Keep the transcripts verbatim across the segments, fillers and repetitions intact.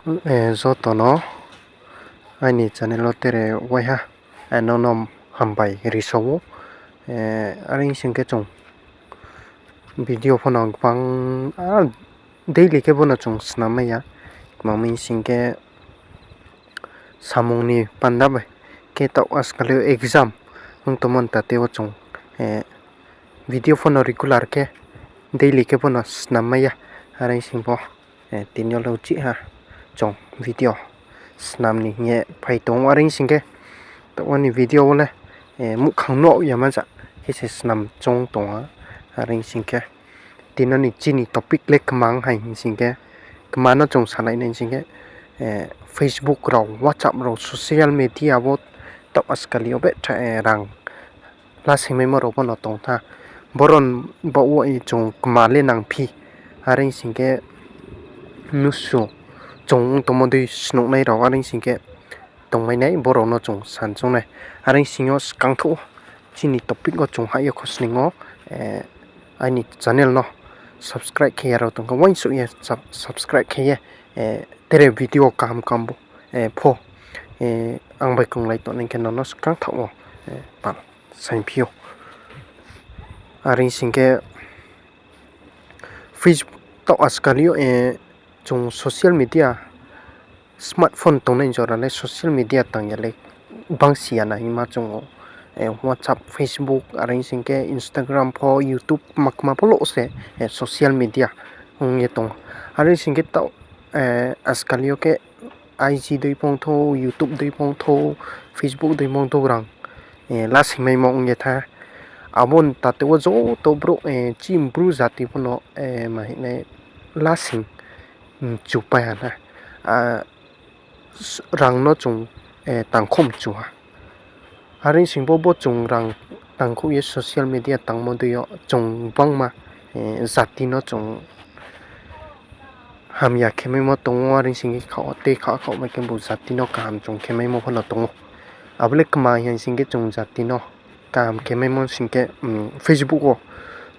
Eh, joto no aini channel wo tere waiha, eh, nono hambai ri sa ou. Eh, are sing khe chung video pho no gbang, ah, daily khe bo no chung snam mai ya. Tma hing sing khe samung ni panda bai khe taoh ajkal yo exam ong tongmo ni tate wo chung, eh, video pho no regular khe daily khe bo no snam mai ya. Are sing pho, eh, tini yo le uchih ha chung video snam ni hing ye phai tong ou. Are sing khe taoh wo ni video wo le, eh, muhkhang nuh yama ja khe se snam choung tong ha. Are sing khe tini ni chini topic le kmang hai hing sing khe, kma no chung salai nai sing khe, eh, Facebook rao, WhatsApp rao, social media wo taoh ajkal yo betha, eh, rang lasingmaimo rao pho no tong tha. Boro ni baoh wo chung kma le nangphi. Are sing khe mnusu chung ong tongmo dei snungnai rao are sing khe tongmai nai, boro no chung san choung nai. Are sing yo skangthoh chini topic wo chung hah ye khosning ou, eh, aini channel no subscribe khe ya rao tong khe uaingsouh ye sub-, subscribe khe ye, eh, tere video kaham kaham bo, eh, pho, eh, ang bai konglai tongnai khe nono skangthoh wo, eh, pal saingphi ou. Are sing khe Facebook taoh ajkal yo, eh, chung social media, smartphone tongnai jora le social media tang ya le bang si ya na hingma chung ou, eh, WhatsApp, Facebook, are sing khe Instagram pho, YouTube, makma pho lo se, eh, social media ong ye tong. Are sing khe taoh, eh, ajkal yo khe I G dei phongthou, YouTube dei phongthou, Facebook dei phongthou rang, eh, lasingmaimo ong ye tha. Abo ni tate wo joto brouh, eh, chini Bru jati pho no, eh, ma hing nai lasing, mm, chupai ha na. Ah, s-, rang no chung, eh, tangkhom chu ha. Are sing bo, bo chung rang tangkhouh ye social media tangmo dei yo chung gbangma, eh, jati no chung hamya khemaimo tong ou, are sing khe khaoh tei khaoh khaoh bai khe bo jati no kaham chung khemaimo pho no tong ou. Abo le kma hing sing khe chung jati no kaham khemaimo sing khe, mm, Facebook wo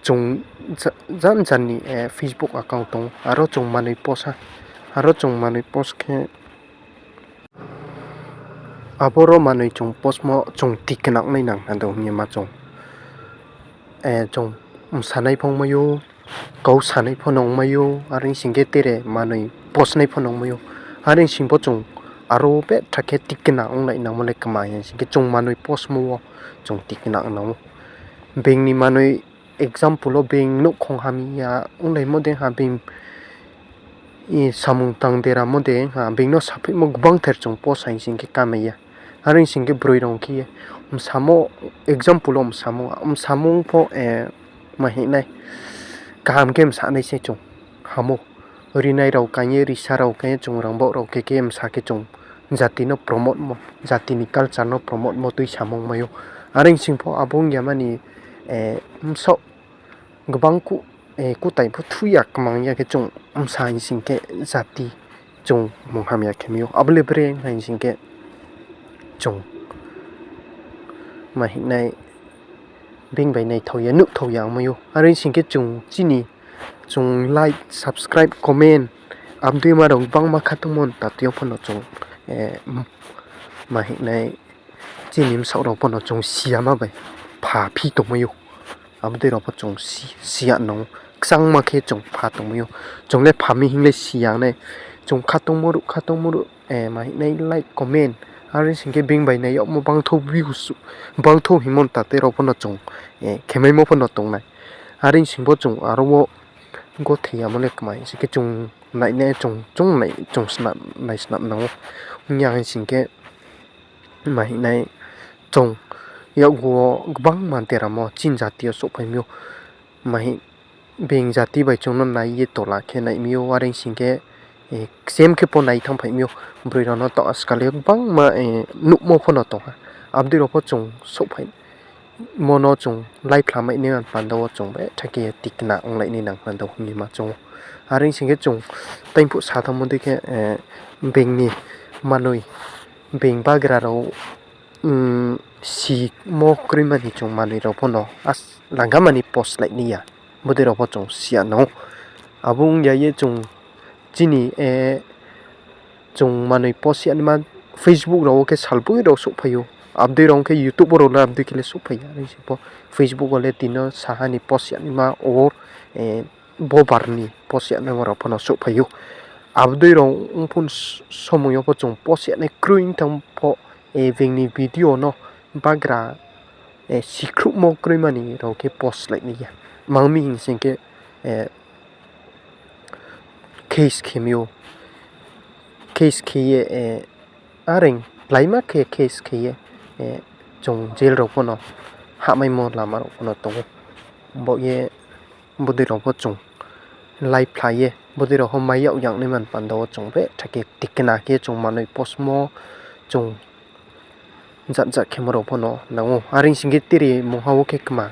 chung ja-, jan jan ni, eh, Facebook account tong ou. Aro chung manoi post ha. Aro chung manoi post khe aboro manoi chung postmo chung tikna ongnai nang na do hing ye ma chung, eh, chung msanai phongmai ou, kau sanai pho nongmai ou, are sing khe tere manoi postnai pho nongmai ou. Are sing pho chung aro betha khe tikna onglai nangmo le kma hing sing khe chung manoi postmo wo chung tikna ong nang ou. Being ni manoi example wo being nouhkhong hamya onglaimo dei ha, being samung tang deramo dei ha, being no saphaihmo gbangther chung post hai sing khe kamai ya. Are sing khe broi rao khe ye msamo, example wo msamo, msamung pho, eh, ma hing nai kaham khe msanai se chung ham ou. Rinai rao kang ye, risa rao kang ye, chung rangbaoh rao khe khe msa khe chung jati no promote mo, jati ni culture no promote mo tui samung mai ou. Are sing pho abo ong ya mani, eh, bsaoh gbang ku-, eh, kutai pho thu ya kmang ya khe chung msa hai sing khe jati chung mung hamya khemai ou. Abo le bre hai sing khe chung ma hing nai being bai naithao ya, nuhthao ya ongmai ou. Are sing khe chung chini, chung like, subscribe, comment, abo dei ma rao gbangma kha tongmo ni tate yo pho no chung, eh, ma hing nai chini bsaoh rao pho no chung siyama bai pha phi tongmai ou. Abo dei rao pho chung si-, siya nang ou. Kchangma khe chung pha tongmai ou. Chung le pha mi hing le siya nai. Chung kha tongmo ruh, kha tongmo ruh, eh, ma hing nai like, comment. Are sing khe being bai nai yagmo bangthou views, bangthou hingmo ni tate rao pho no chung, eh, khemaimo pho no tong nai. Are sing pho chung aro wo gothei yamo le kma hing sing khe chung nai nai chung, chung nai, chung snam, nai snam nang ou. Ong ya hai sing khe ma hing nai chung yakgu wo gbangma deramo chini jati yo souhphai mi ou. Ma hing being jati bai chung no nai ye tola khe nai mi ou, are sing khe, eh, ksem khe pho nai thanngphai mi ou. Broi rao no taoh ajkal yo gbangma, eh, nuhmo pho no tong ha. Abo dei rao pho chung souhphai mo no chung laiphlamai nai panda wo chung betha khe tikna onglai nai nang panda hing ye ma chung ou. Are sing khe chung taingphuh sa thanngmo dei khe, eh, being ni manoi, being bagra rao, mm, simo kroima ni chung manoi rao pho no as-, langama ni post lai ni ya. Bodei rao pho chung siya nang ou. Abo ong ya ye chung chini, eh, chung manoi post yanaima Facebook rao wo khe salboi rao souhphai ou. Abdei rao khe YouTube wo rao le abdei khe le souhphai ya, are sing pho Facebook wo le tini saha ni post yanaima or, bobar ni post yanaima rao pho no souhphai ou. Abdei rao ong pho somoi yo pho chung post yanai kroi ong thanng pho, being ni video no bagra sikhruhmo kroima ni rao khe post lai nai ya. Mang mi hing sing khe, case khe mi ou. Case khe ye, are klaima khe case khe ye, chung jail rao pho no hahmaimo lama rao pho no tong ou. Bo ye bodei rao pho chung laiphla ye, bodei rao pho mai yag yag naima ni panda wo chung betha khe tikna khe chung manoi postmo, chung jat jat khemo rao pho no nang ou. Are sing khe teri mungha wo khe kma,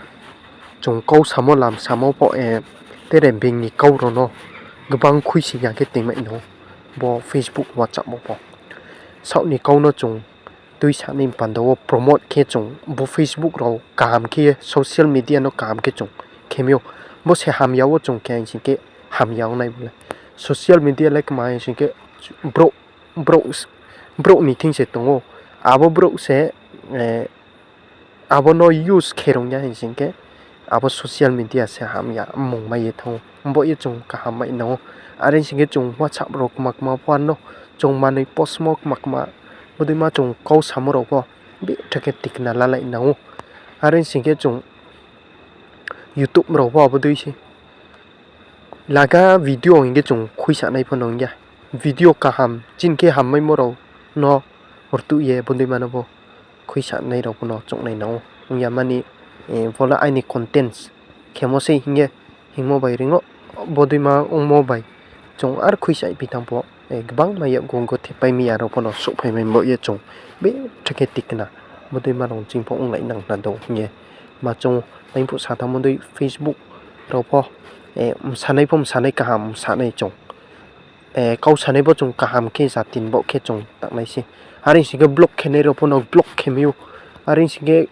chung kau samo lam samo pho, teri being ni kau rao no gbang khuisi ya khe tingmai nang ou. Bo Facebook, WhatsApp wo pho saoh ni kau no chung tuisa nai panda wo promote khe chung bo Facebook rao kaham khe ye social media no kaham khe chung khe mi ou. Bo se hamya wo chung khe hing sing khe hamya ong nai bo le. Social media le kma hing sing khe brouh, brouh ni thing se tong ou. Abo brouh se, abo no use khe rung ya hing sing khe, abo social media se hamya mmung mai ye thanng ou. Bo ye chung kaham mai nang ou. Are sing khe chung WhatsApp rao kma kma pho no chung manoi postmo kma kma, bodeima chung kau samo rao pho betha khe tikna lalai nang ou. Are sing khe chung YouTube rao pho abo dei se laga video hing khe chung khuisanai pho no ong ya. Video kaham, chini khe hammaimo rao no rtuh ye bodeima no pho khuisanai rao pho no choungnai nang ou. Ong ya mani, bo le aini contents khemo sei hing ye hingmo bai reing ou, bodeima ongmo bai chung ar khuisa phi thanng pho, gbangma yakgu gothe pai mi ya rao pho no souhphai mai bo ye chung betha khe tikna, bodeima rao ching pho onglai nang khna dong hing ye ma choung ou. Taingphuh sa thanngmo dei Facebook rao pho, msanai pho msanai kaham msanai chung, kau sanai pho chung kaham khe jati ni baoh khe chung tangnai se. Are sing khe block khenai rao pho no block khe mi ou. Are sing khe,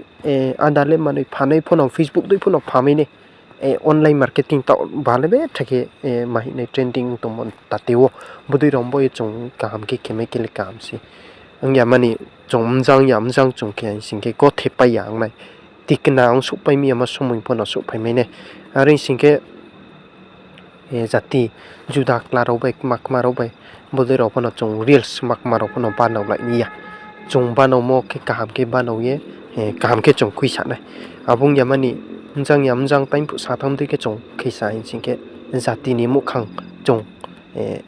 ada le manoi phanai pho no Facebook dei pho no phamai nai. Online marketing taoh ba le betha khe, ma hing nai trending tongmo tate wo. Bodei rao bo ye chung kaham khe khemai khe le kaham se. Ong ya mani chung mjang ya mjang chung khe hing sing khe gothe pai ya ong nai. Tikna ong souhpai mi ya ma somoi pho no souhphai mai nai. Are sing khe, jati juda kla rao bai, kma kma rao bai, bodei rao pho no chung reels kma kma rao pho no banao lai ni ya. Chung banaomo khe kaham khe banao ye, kaham khe chung khuisa nai. Abo ong ya mani mjang ya mjang taingphuh sa thanng dei khe chung khuisa hing sing khe jati ni muhkhang chung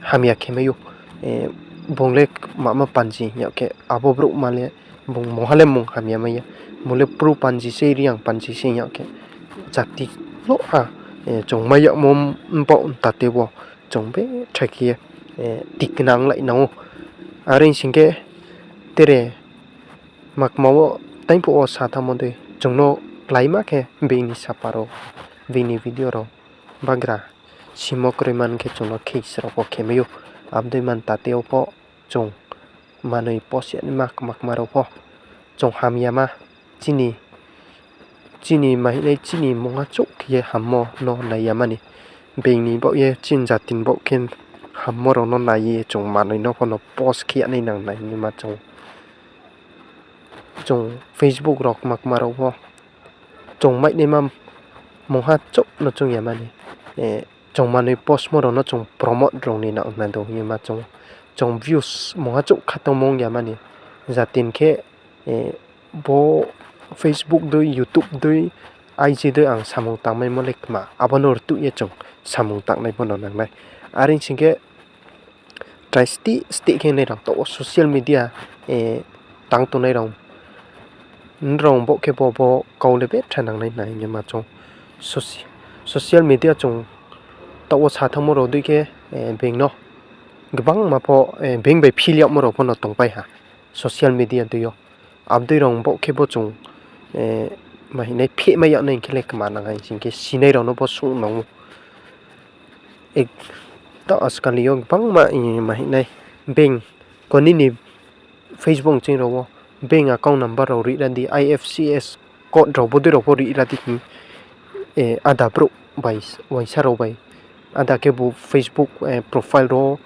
hamya khe mai ou. Bung le mama panji hing yag khe abo brouhma le bung mungha le mung hamya mai ya. Bung le Bru panji sei, Reang panji sei hing yag khe jati loha, chung mai yagmo baoh tate wo chung betha khe ye tikna onglai nang ou. Are sing khe tere makma wo taingphuh wo sa thanngmo dei chung no kláima khe being ni sapa rao, being ni video rao bagra simo kroi man khe chung no case rao pho khe mai ou. Abdei man tate wo pho chung manoi post yanaima kma kma rao pho chung hamyama, chini, chini ma hing nai chini mungha chouh khe ye hammo no nai ya mani. Being ni baoh ye chini jati ni baoh khe hammo rao no nai ye chung manoi no pho no post khe ya nai nang nai hing ye ma chung, chung Facebook rao kma kma rao pho chung mainaima mungha chouh no chung ya mani. Chung manoi postmo rao no chung promote rao ni nang nai do hing ye ma chung, chung views mungha chouh kha tongmo ong ya mani. Jati ni khe, bo Facebook dei, YouTube dei, IG dei ang samung tangmaimo le kma, abo no rtuh ye chung samung tangnai pho no nang nai. Are sing khe try stih stih khe nai rao taoh wo social media tang tongnai rao, nrao baoh khe bo, bo kau le betha nang nai nai hing ye ma chung. Social media chung taoh wo sa thanngmo rao dei khe, being no gbangma pho, being bai phil yagmo rao pho no tongpai ha social media dei yo. Abdei rao baoh khe bo chung, ma hing nai phehmai yag nai hing khe le kma nang hai sing khe sinai rao no pho sung nang ou. Taoh ajkal yo gbangma, ma hing nai, being koni ni Facebook ching rao wo bank account number rao rih ra di, IFSC code rao bodei rao pho rih ra di hing, ada brouh bai, uaingsa rao bai, ada khebu Facebook profile rao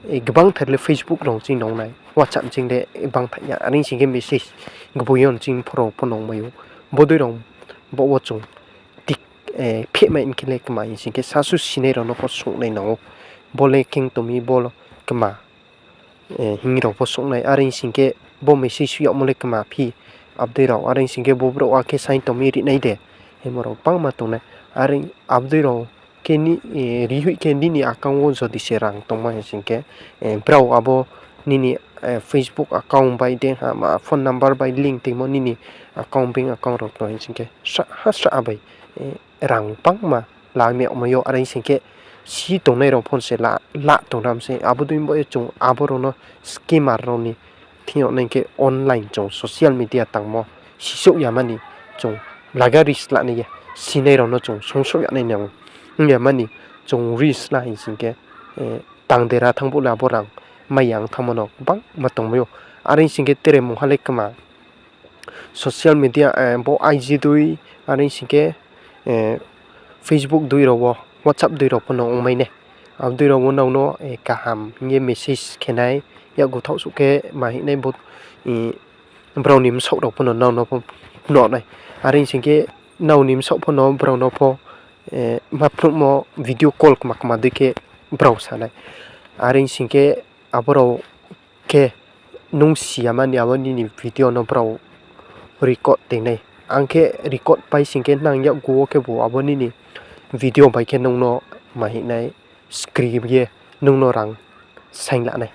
Gbangthar le Facebook rao ching nong nai, WhatsApp ching le gbangthar ya, are sing khe message gboing yo ching pho rao pho nong mai ou. Bodei rao bo wo chung phehmai khe le kma hing sing khe sasu sinai rao no pho sung nai nang ou. Bo le khe tong mi, bo kma hing rao pho sung nai, are sing khe bo message yagmo le kma phi, abdei rao, are sing khe bo brouh akhe saing tong mi ri nai de, hingmo rao gbangma tong nai. Are abdei rao khe, rihoih khe nini account wo jodi se rang tongma hing sing khe, brao abo nini Facebook account bai de ha, ma phone number bai link tongmo nini account, bank account rao tong hing sing khe, srahha srahha bai rang gbangma lamai yag mai ou, are sing khe si tongnai rao pho se la, la tongna mi se. Abo dei bo ye chung abo rao no scammer rao ni thing yag nai khe online chung social media tangmo sisouh yama ni chung laga risk la nai ye, sinai rao no chung sungsouh yag nai nang ong yama ni chung risk la hing sing khe, tang dera thanng phuh le abo rang mai ya ong thanngmo no gbangma tongmai ou. Are sing khe tere mungha le kma social media, bo I G dei, are sing khe Facebook dei rao wo, WhatsApp dei rao pho no ongmai nai. Abo dei rao wo nrao no kaham hing ye message khe nai, yakgu thaoh suh khe ma hing nai, brao ni bsaoh rao pho no nrao no pho phnuh nai. Are sing khe nrao ni bsaoh pho no brao no pho ma phnuhmo video call kma kma dei khe brao sa nai. Are sing khe abo rao khe nung si yama ni abo nini video no brao record tong nai. Ang khe record pai sing khe nang yakgu wo khebu abo nini video bai khe nung no ma hing nai, screen ye nung no rang saing la nai.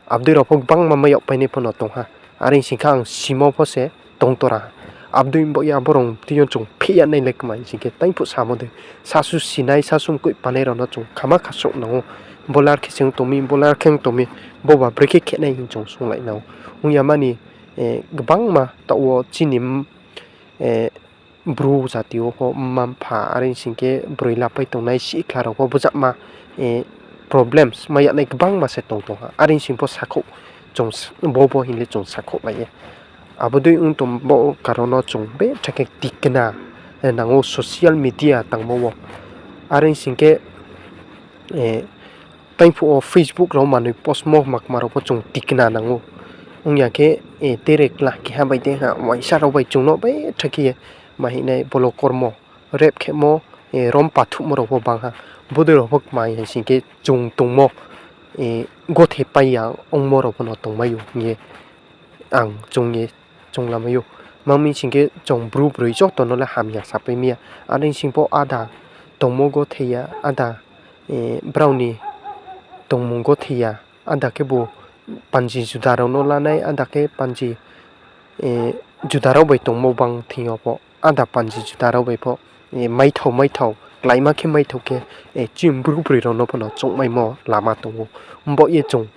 Abdei rao pho gbangma mai yagpai nai pho no tong ha. Are sing khe ang simo pho se tong tora ha. Abdei bo ye abo rao thing yo chung pheh ya nai le kma hing sing khe, taing phuh samo dei, sasu sinai, sasu mkoih panai rao no chung khama khasouh nang ou. Bo le are khe se ong tong mi, bo le are khe ong tong mi, bo ba brekhe khe nai hing chung sunglai nang ou. Ong yama ni gbangma taoh wo chini Bru jati wo pho mma mpha, are sing khe broi lapai tongnai sihkhla rao pho buzama problems mai yag nai gbangma se tong tong ha. Are sing pho sakhouh, chung s-, bo bo hing le chung sakhouh lai ye. Abo dei ong tong bo karon no chung betha khe tikna nang ou social media tangmo wo. Are sing khe taing phuh wo Facebook rao manoi postmo kma kma rao pho chung tikna nang ou. Ong ya khe, tere kla keha bai de ha, uaingsa rao bai chung no betha khe ye ma hing nai bolo kormo, rape khemo, rom pathuhmo rao pho bang ha. Bodei rao pho kma hing sing khe chung tongmo, gothe pai ya ongmo rao pho no tongmai ou hing ye ang chung ye chung lamai ou. Mang mi sing khe chung Bru broi joto no le hamya sapai mi ya. Are sing pho ada tongmo gothe ya, ada brao ni tongmung gothe ya, ada khebu panji juda rao no lanai, ada khe panji juda rao bai tongmo bang thing yo pho, ada panji juda rao bai pho maithao maithao, kláima khe maithao khe, chini Bru broi rao no pho no choungmaimo lama tong ou. Bo ye chung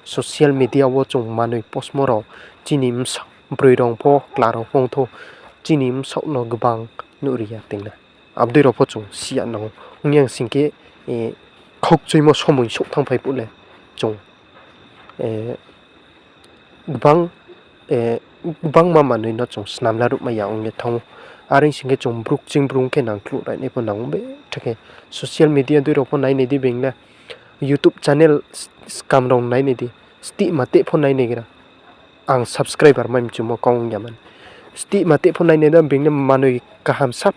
social media wo chung manoi postmo rao, chini bsa broi rao pho, kla rao pho ong thou, chini bsaoh no gbang nuh ri ya tong na. Abdei rao pho chung si ya nang ou. Ong yang sing khe, khaukchoimo somoi souh thanngphai phuh le chung gbang, gbangma manoi no chung snam laruhmai ya ong ye thanng ou. Are sing khe chung Bru kching Bru ong khe nangkhluh rai nai pho nang ou betha khe. Social media dei rao pho nai nai di being le, YouTube channel skam rao nai nai di, stih ma teh pho nai nai gra. Ang subscriber mai mchumo kau ong ya mani. Stih ma teh pho nai nai da being le manoi kaham sa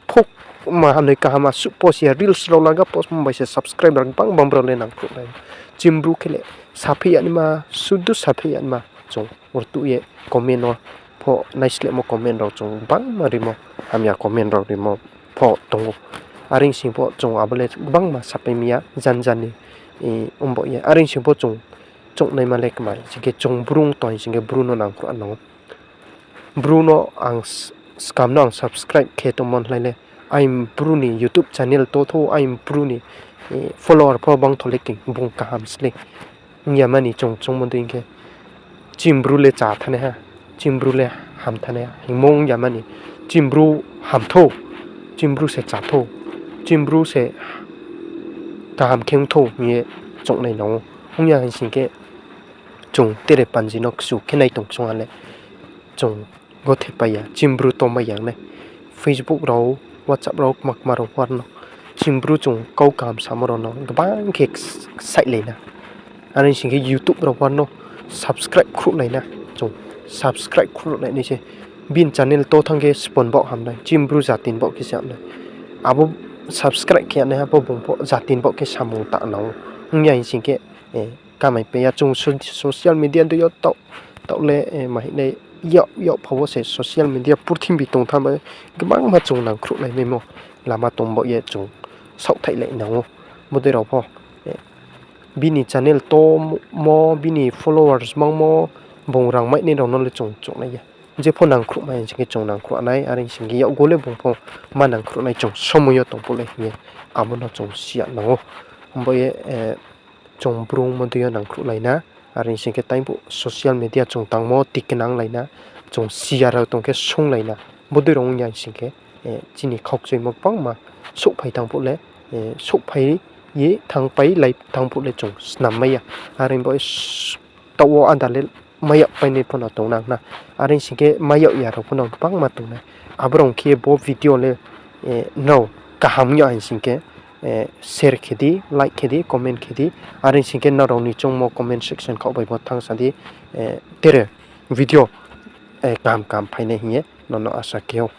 pho, manoi kaham asuh post ya, reels rao laga postmo bai se subscriber gbang gbang brao le nangkhruh nai. Chini Bru khe le saphi ya naima, sudu saphi ya naima chung rtuh ye comment no pho naislehmo comment rao chung gbangma rimo, hamya comment rao rimo pho tong ou. Are sing pho chung abo le gbangma sapai mi ya, jan jan ni, ongbo ye. Are sing pho chung choungnaima le kma hing sing khe chung Bru ong tong hing sing khe Bru no nangkhruh nang ou. Bru no ang s-, skam no ang subscribe khe tongmo hlai le, aini Bru ni YouTube channel to thou, aini Bru ni follower pho bang thou le khe bung kaham sle. Ong ya mani chung choungmo dei khe, chini Bru le chá thanai ha, chini Bru le ham thanai ha hingmo ong ya mani, chini Bru ham thou, chini Bru se chá thou, chini Bru se kaham khe ong thou hing ye choungnai nang ou. Ong ya hing sing khe, chung tere panji no kchu khe nai tong song ha le, chung gothe pai ya, chini Bru tongmai ya nai. Facebook rao, WhatsApp rao, kma kma rao pho no, chini Bru chung kau kaham samo rao no gbang khe ksaih lai na. Are sing khe YouTube rao pho no subscribe khruhlai na, chung subscribe khruhlai nai se. Bini channel to thanng khe sbo ni baoh ham nai, chini Bru jati ni baoh khe se ham nai. Abo subscribe khe ya naiha pho bung pho jati ni baoh khe samung tang nang ou. Ong ya hing sing khe, kamai pai ya chung so-, social media dei yo taoh, taoh le, ma hing nai, yak yak pha wo se social media purthimbi tong thanng bai gbangma chung nangkhruhlai maimo lama tong baoh ye chung saohthaihlai nang ou. Bodei rao pho, bini channel tomo, bini followers mangmo, bung rang mainai rao no le chung chungnai ya. Je pho nangkhruhmai hing sing khe chung nangkhruh nai, are sing khe yakgu le bung pho ma nangkhruh nai chung somoi yo tong phuh le hing ye abo no chung si ya nang ou. Bo ye, chung Bru ongmo dei yo nangkhruhlai na, are sing khe taingphuh social media chung tangmo tiknanglai na, chung si ya rao tong khe sunglai na, bodei rao ong ya hing sing khe, chini khaukchoimo gbangma souhphai thanng phuh le, souhphai ye thanngpai lai thanng phuh le chung snam mai ya. Are bo taoh wo áda le mai yag painai pho no tong nang na. Are sing khe mai yag ya rao pho no gbangma tong nai. Abo rao khe bo video le, nrao kaham yag hing sing khe, share khe di, like khe di, comment khe di. Are sing khe nrao ni choungmo comment section khaoh bai bo thanngsa di. Tere video kaham kaham phainai hing ye nono asa khe ou.